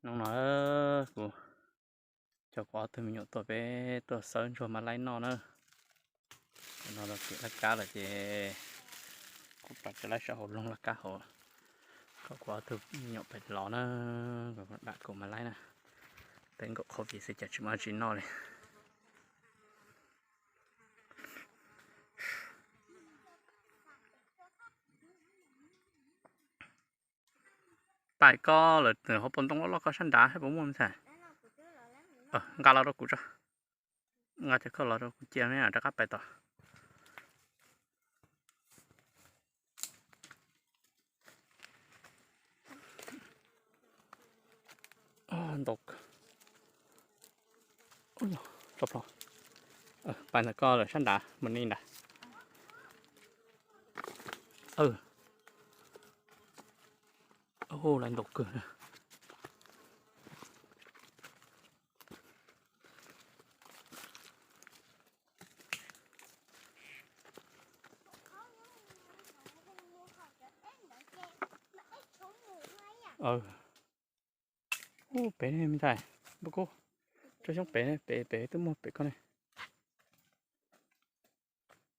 Hnub no kuv coj kuv ob tug me nyuam tuaj peb tuaj xawb ntsuag mab laib noj na. Tam no los tiam laj kab lawm ces kuv pab tso laib sab hauv loog laj kab hauv, kom kuv ob tug me nyuam pem los na, dam kuv mab laib na. Peb nkaum qhov viv xwb cas tsis muaj dab tsi noj li. Pais koj lawm hauv paus ntoo loj loj koj sab nrad thiab puas muaj me ntxhais? Nqa los rau kuv tso. Nqa cov koj los rau kuv cia rov qab pais tom. Ntau. Pais ntawm koj lawm sab nrad mus ni nrad. Lawv ntau kawg. Ub, pem ne me ntxhais, npawg Kub, tsob xyoob pem, pem, pem twb muaj pem koj ne.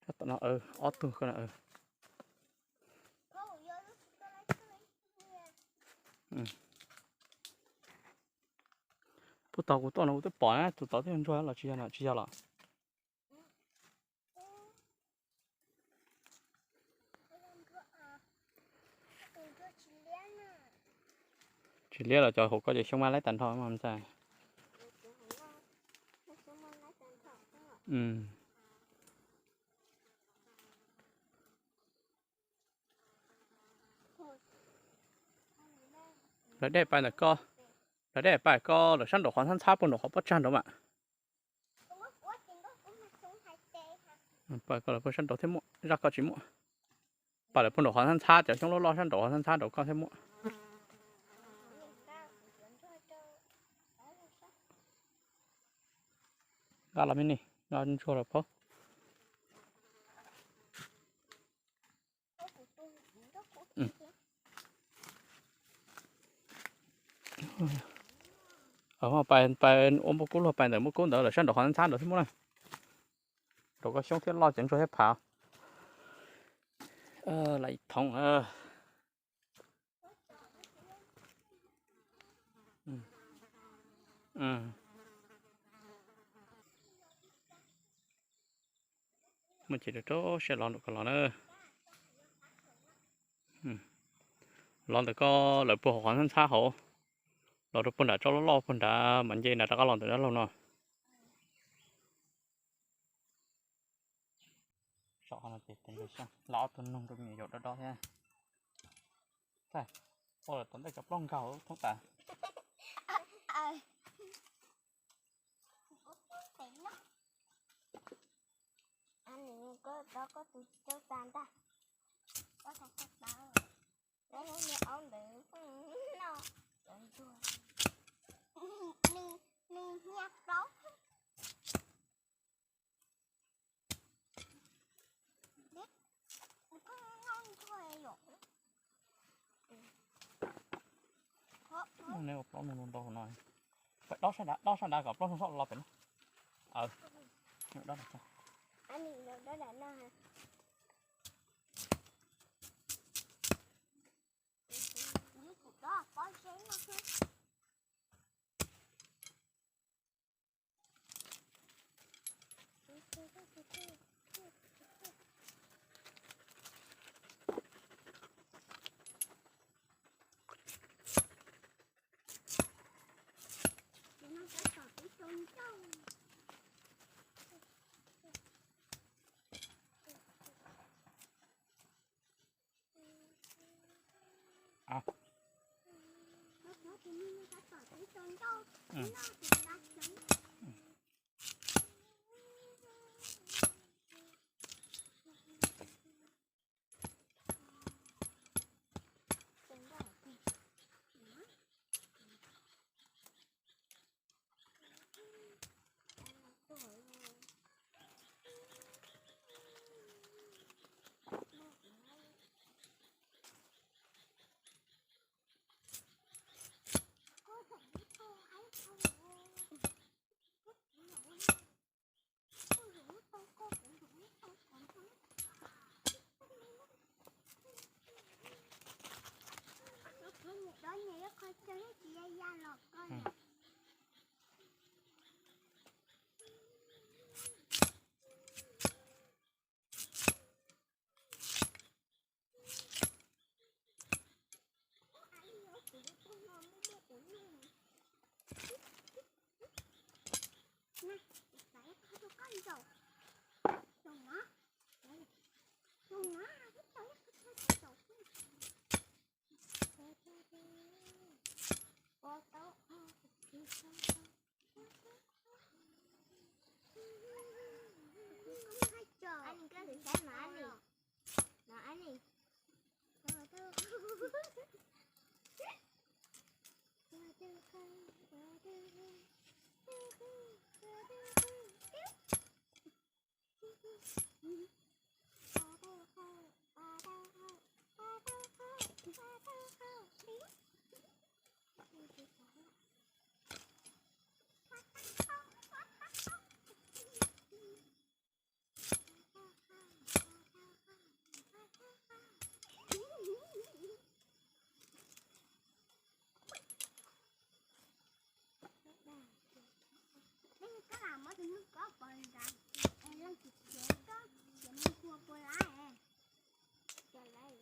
Sab tom no ob tug koj na. Puag tod kuv tuaj no kuv twb pom na, tus tod twb yog ntsuag los tsis yog, tsis yog los. Tsis liab los cov hauv koj ces xyoob mab laib tag nrho mas ntxhais. Lawv dej pais ntawm koj, lawv dej pais koj lawm sab nraum qhov ntxhab ntxhab puag nraum qhov pob tsag nraud mas. Pais koj lawm puag sab nraud thiab muaj, zaj koj tsis muaj. Pais lawm puag nraum qhov ntxhab ntxhab cov xyoob loj loj sab nraum qhov ntxhab ntxhab nraud koj thiab muaj. Nqa los me ni, nqa ntsuag los phob. Pais, pais ua npawg Kub luag pais ntawm npawg Kub ntawd lawm sab nraum qhov ntxhab ntawd thiab muaj na. Nraum koj xyoob thiab loj ceev ntsuag thiab phav. Lais thoov. Muaj ces rau rau siab los nraum ko los na. Los ntawm koj lawm puag hauv qhov ntxhab ntxhab hauv, los rau puag nram tsob loj loj puag nrad mas nce nram rov qab los ntawm dab laug no. Los ob tug noog rau me nyuam yaus dob dob thiab. Ua lawm tom ntej cov plaub nkag thoob tas. Neb ua plaub noog ntau no, pais dob sab nrad, dob sab nrad kom plaub noog txhob los pem no. Cov niag yuav qhov cog yeej tsis ya ya los koj. Ani, koj thum saib no Ani. No Ani. Koj lam muab tus nug koj pov nrad, es leej tsis khiav koj khiav mus hua puas lab es. Tau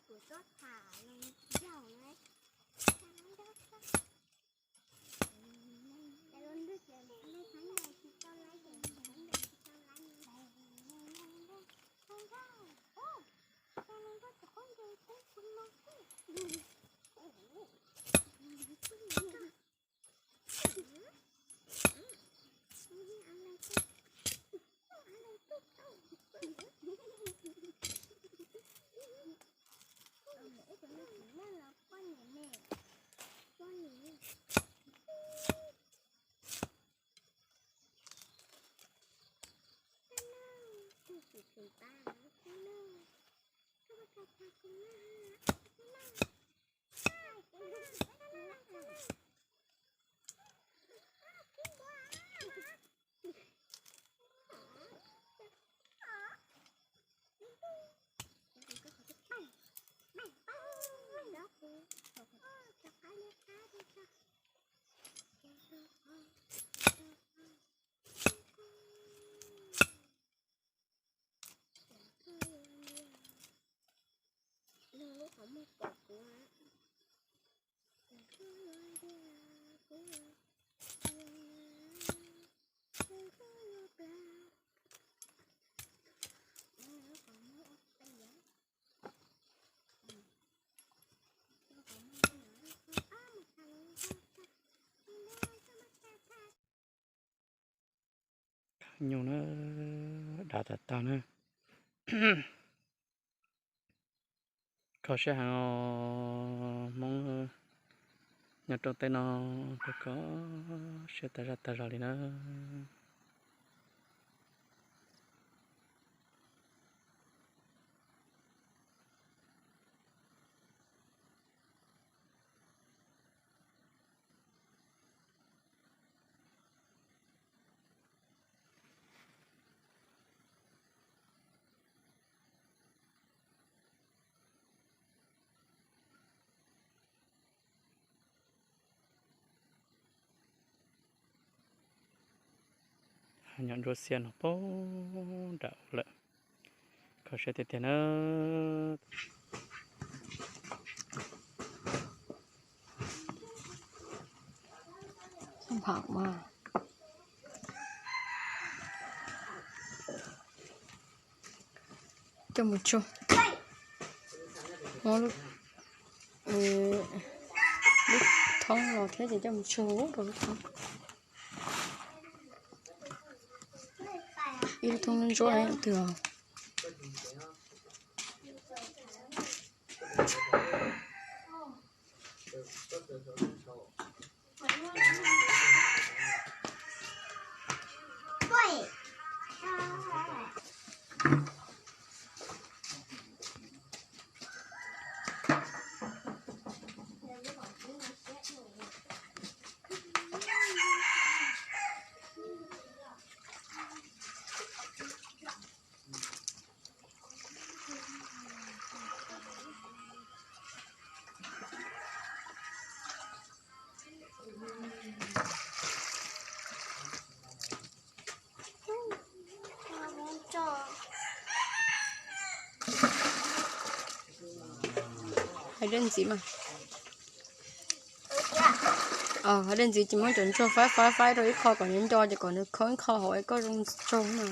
kuv tuaj tham zaum na. Cov lub ntwg ces nej txheeb ntawd tsis tau laib ces txheeb ntawd tsis tau laib. Lub qhov muag pom kuv. Nyuj na, dav tas tag na. Kho siab heev os Hmoob nyob rau teb no, kho siab tas zaj tas zog li na. Nyuam ntsuab xiab no poob nram ub lawm. Kho siab tiag tiag na. Coj mus tsuag. Muab lub, lub thoob los thiab ces coj mus tsuag rau lub thoob. Ib lub thoob ntsuab twg os. Hais dej ntxiv mas. Hais dej ntxiv ces muab cov ntsuag faib faib faib rau ib qho kom nws nco ces kom nws khoob ib qho hauv es koj zoo tsaug no.